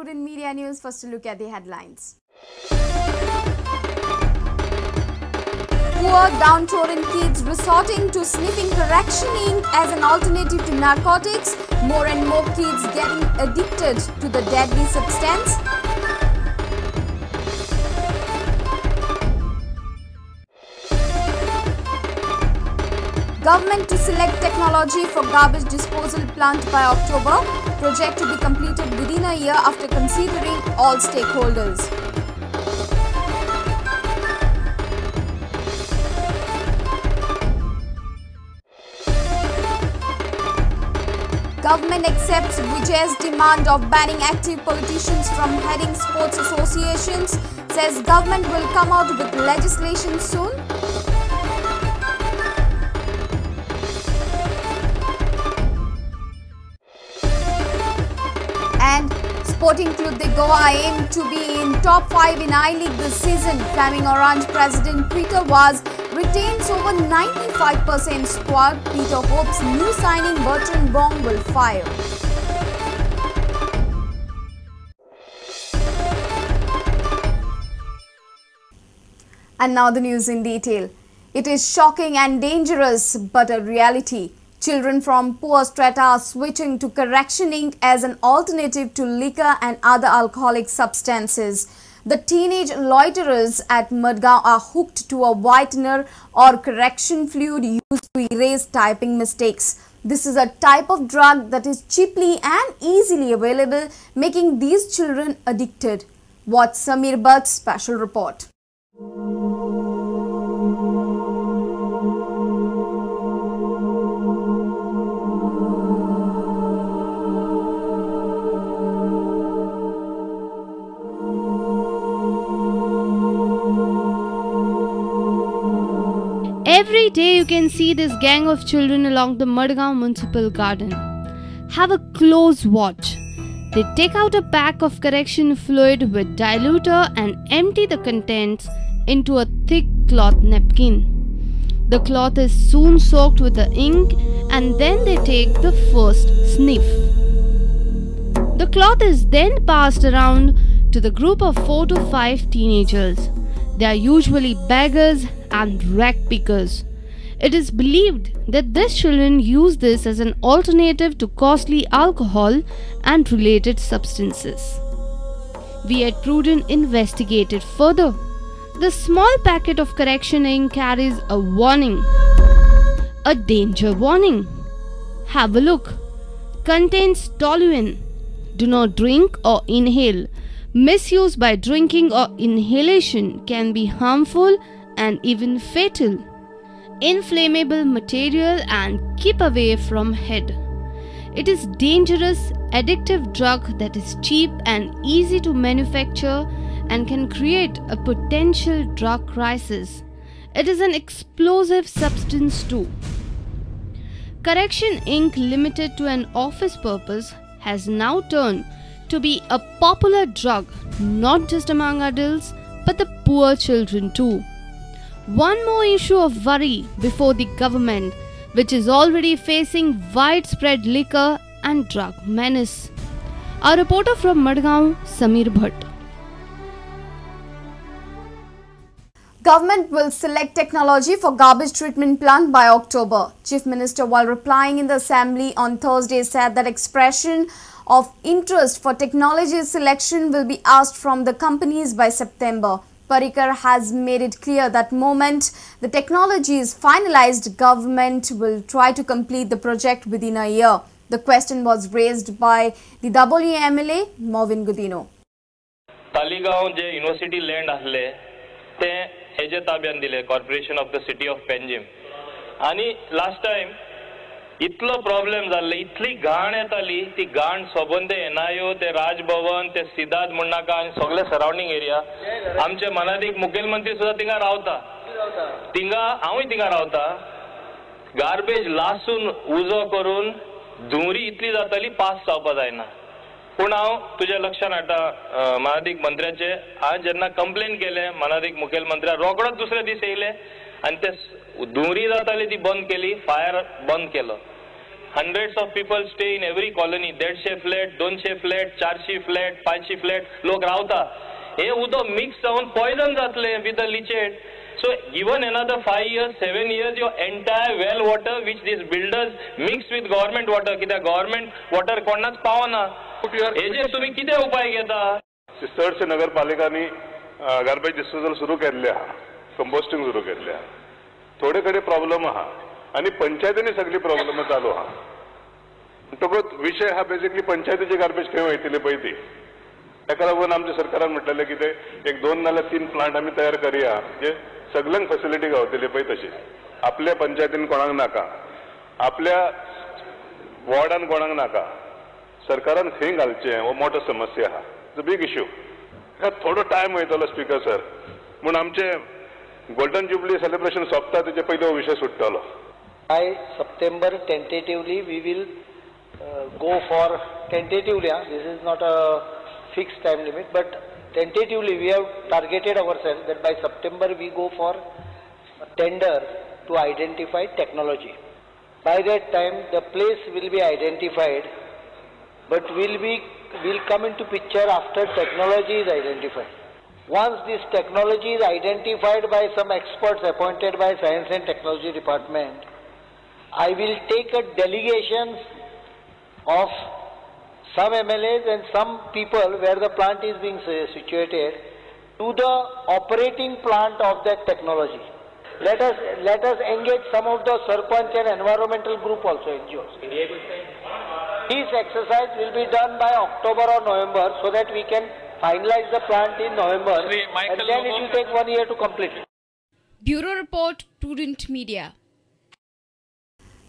Prudent Media News. First, a look at the headlines. Poor downtrodden kids resorting to sniffing correction ink as an alternative to narcotics. More and more kids getting addicted to the deadly substance. Government to select technology for garbage disposal plant by October. Project to be completed within a year after considering all stakeholders. Government accepts Vijay's demand of banning active politicians from heading sports associations. Says government will come out with legislation soon. And Sporting Club de Goa aim to be in top 5 in I-League this season. Flaming Orange president Peter Vaz retains over 95% squad. Peter hopes new signing Bertrand Bong will fire. And now the news in detail. It is shocking and dangerous, but a reality. Children from poor strata are switching to correction ink as an alternative to liquor and other alcoholic substances. The teenage loiterers at Madgaon are hooked to a whitener or correction fluid used to erase typing mistakes. This is a type of drug that is cheaply and easily available, making these children addicted. Watch Samir Bhatt's special report. Every day you can see this gang of children along the Madgaon Municipal Garden. Have a close watch. They take out a pack of correction fluid with diluter and empty the contents into a thick cloth napkin. The cloth is soon soaked with the ink and then they take the first sniff. The cloth is then passed around to the group of 4 to 5 teenagers. They are usually beggars and rag pickers. It is believed that these children use this as an alternative to costly alcohol and related substances. We at Prudent investigated further. The small packet of correction ink carries a warning, a danger warning. Have a look. Contains toluene. Do not drink or inhale. Misuse by drinking or inhalation can be harmful and even fatal. Inflammable material and keep away from head. It is dangerous, addictive drug that is cheap and easy to manufacture and can create a potential drug crisis. It is an explosive substance too. Correction ink limited to an office purpose has now turned to be a popular drug not just among adults but the poor children too. One more issue of worry before the government, which is already facing widespread liquor and drug menace. Our reporter from Madgaon, Samir Bhatt. Government will select technology for garbage treatment plant by October. Chief Minister, while replying in the assembly on Thursday, said that expression of interest for technology selection will be asked from the companies by September. Parrikar has made it clear that moment the technology is finalized, government will try to complete the project within a year. The question was raised by the Dabolim MLA, Mauvin Godinho. Taligaon je university land asle te हेजे ताब्यान दिले corporation of the city of Panjim. आनी last time इतलो problem जाल्ले, इतली घाण येताली, ती घाण सबंद एनआयओ ते राजभवन ते सिदाद म्हणनाका आनी सगळे सरावंडींग एरिया. आमचे मनादीक मुखेलमंत्री सुद्दां थिंगा रावता, थिंगा हांवूय थिंगा रावता. गार्बेज लासून उजो करून धुंवरी इतली जाताली पास जावपा जायना. पूण हांव तुज्या लक्षान हाडटा मनादीक मंत्र्याचे, हांवें जेन्ना कंप्लेन केलें मनादीक मुखेलमंत्र्या, रोखडोच दुसरे दीस येयले आनी ते धुंवरी जाताली ती बंद केली, फायर बंद केलो. Hundreds of people stay in every colony. 150 flat, 200 flat, 400 flat, 500 flat लोक रावता. हे उदक मिक्स जावन पॉयजन जातलें with the leachate. So given another 5 years, 7 years, your entire well water which these builders mix with government water, कित्याक government water कोणाच पावना, हेजेर तुमी कितें उपाय घेता? चडशे नगरपालिकांनी गार्बेज डिस्पोजल सुरू केल्ले आहा, कंपोस्टिंग सुरू केल्ले आहा. थोडे कडेन प्रॉब्लम आहा आनी पंचायतींनी सगळी प्रॉब्लम चालू आहा. म्हणटकूच विशय हा बेसिकली पंचायतीची गार्बेज खंय वयतली पळय ती. ताका लागून आमच्या सरकारान म्हटलेलें कितें एक 2 नाल्यार 3 प्लांट आमी तयार करया, जे सगळ्यांक फेसिलिटी गावतली पळय तशी. आपल्या पंचायतीन कोणाक नाका, आपल्या वॉर्डान कोणाक नाका, सरकारान खंय घालचें हो मोठो समस्या आहा. It's a big issue. थोडो टायम वयतलो स्पीकर सर, म्हूण आमचें गोल्डन जुबली सेलिब्रेशन सोंपता तेचे पयलीं हो विशय सुट्टलो. By September tentatively we will go for tentatively, this is not a fixed time limit, but tentatively we have targeted ourselves that by September we go for a tender to identify technology. By that time the place will be identified, but will come into picture after technology is identified. Once this technology is identified by some experts appointed by Science and Technology Department, I will take a delegation of some MLAs and some people where the plant is being situated to the operating plant of that technology. Let us engage some of the Sarpanch and environmental group also, NGOs. This exercise will be done by October or November so that we can finalize the plant in November, and then it will take 1 year to complete. Bureau Report, Prudent Media.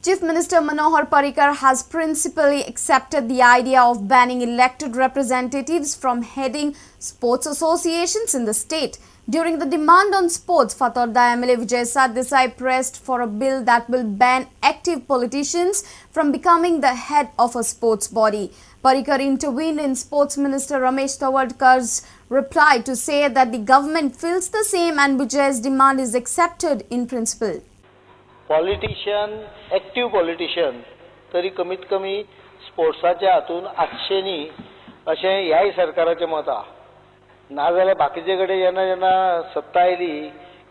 Chief Minister Manohar Parrikar has principally accepted the idea of banning elected representatives from heading sports associations in the state. During the demand on sports, Fatorda MLA Vijay Sardesai pressed for a bill that will ban active politicians from becoming the head of a sports body. Parrikar intervened in Sports Minister Ramesh Tawadkar's reply to say that the government feels the same and Vijay's demand is accepted in principle. Politician, active politician तरी कमीत कमी स्पोर्ट्साच्या हातून आसचें न्ही अशें ह्याय सरकाराचें मत आहा. नाजाल्यार बाकीचे कडेन जेन्ना जेन्ना सत्ता आयली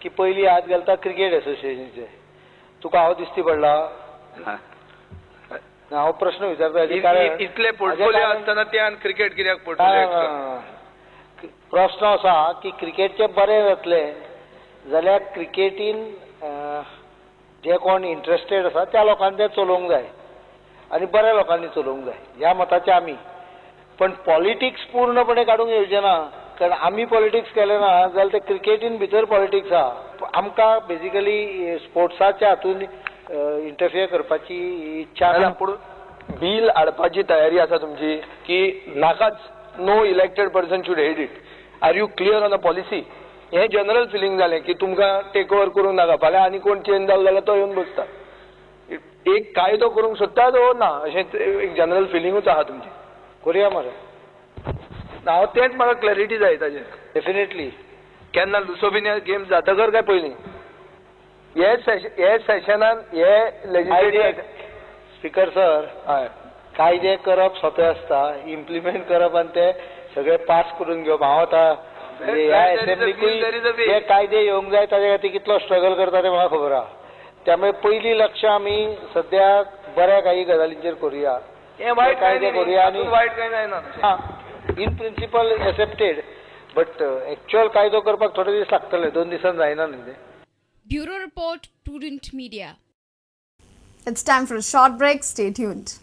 की पयली हात घालता क्रिकेट एसोसिएशनचे. तुका हांव दिश्टी पडला? हांव प्रश्न विचारता कारण इतले पोर्टफोलिओ आसतना ते क्रिकेट कित्याक पोर्टफोलिओ? प्रश्न असो आहा की क्रिकेटचें बरें जातलें जाल्यार क्रिकेटीन जे कोण इंट्रस्टेड आसा त्या लोकांनी तें चलोवंक जाय आनी बऱ्या लोकांनी चलोवंक जाय ह्या मताचे आमी. पण पॉलिटिक्स पूर्णपणे काडूंक येवचें ना, कारण आमी पॉलिटिक्स केलें ना जाल्यार ते क्रिकेटीन भितर पॉलिटिक्स आहा. आमकां बेजिकली स्पोर्ट्साच्या हातून इंटरफियर करपाची इच्छा ना. पूण बील हाडपाची तयारी आसा तुमची की नाकाच, no elected person should head it? Are you clear on the policy? हें जनरल फिलींग जालें की तुमकां टेक ओवर करूंक नाका, फाल्यां आनी कोण चेंज जालो जाल्यार तो येवन बसता. एक कायदो करूंक सोदता तो ना, अशें एक जनरल फिलिंगूच आहा तुमची. करुया मरे, हांव तेंच म्हाका क्लॅरिटी जाय ताजेर. डेफिनेटली. केन्ना लुसोबिनिया गेम जातकर काय पयलीं हे सेशनान हे लेजिस्लेटिव्ह? स्पीकर सर, हय, कायदे करप सोंपें आसता, इम्प्लिमेंट करप आनी ते सगळे पास करून घेवप. हांव आतां ह्या एसेंब्लीकूय जे कायदे येवंक जाय ताजे खातीर कितलो स्ट्रगल करता तें म्हाका खबर आहा. त्यामुळे पयलीं लक्ष आमी सद्याक बऱ्या काही गजालींचेर करुया, कायदे करुया आनी वायट कांय जायना. In principle accepted, but actual कायदो करपाक थोडे दीस लागतले, 2 दिसान जायना न्ही तें. Bureau Report, Prudent Media. It's time for a short break. Stay tuned.